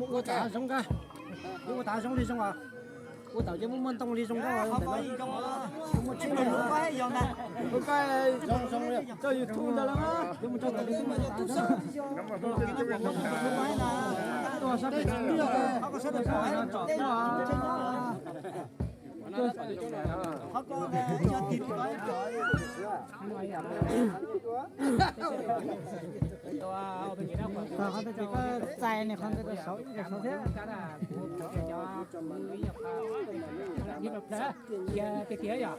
mus ua tau zoo nqa, ua tau zoo li zoo os. Ua tau ces muaj muaj ntoo li zoo nqa, ua tau zoo zoo li, tso YouTube ntawd los mas, yuav mus tso ntawm li tus mas tub sab, tus sab pem, tus sab pem. Txais nws qhov ntawd rau saud, ib rau saud thiab. Ib rau plawv, tiag tiag yom.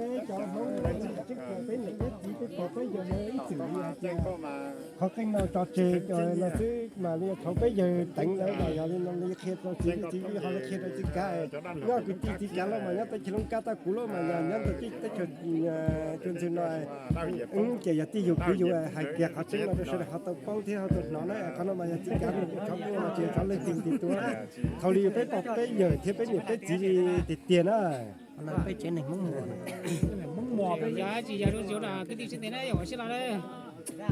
Peb cov Hmoob, peb niam peb txiv, peb pog peb yawg ib txwm li hais tias qhov qeej no tso tseg cov no xwb mas li thaum peb yawg teev lawm mas yog li no li qhia rau txiv, txiv ho li qhia rau txiv Kav. Nyob kwv tij txiv Kav loj mas nyob teb chaws Looj Kab, tab kuv loj mas yog nyob ntawm teb chaws Tsua Ntxhw no. Ces yog tij yug kwv yug hais kiag qhov tseeb no rau sawv daws ho tau paub thiab ho tau hnov na. Qhov no mas yog txiv Kav lus, tsis yog txhob leej twg tis tuav. Thaum li yog peb pog peb yawg thiab peb niam peb txiv li tiag tiag na. Peb tsev neeg Hmoob Muas, Hmoob Muas peb yog tsis yog zoo zoo na kwv tij sawv daws na, yog ua siab los na.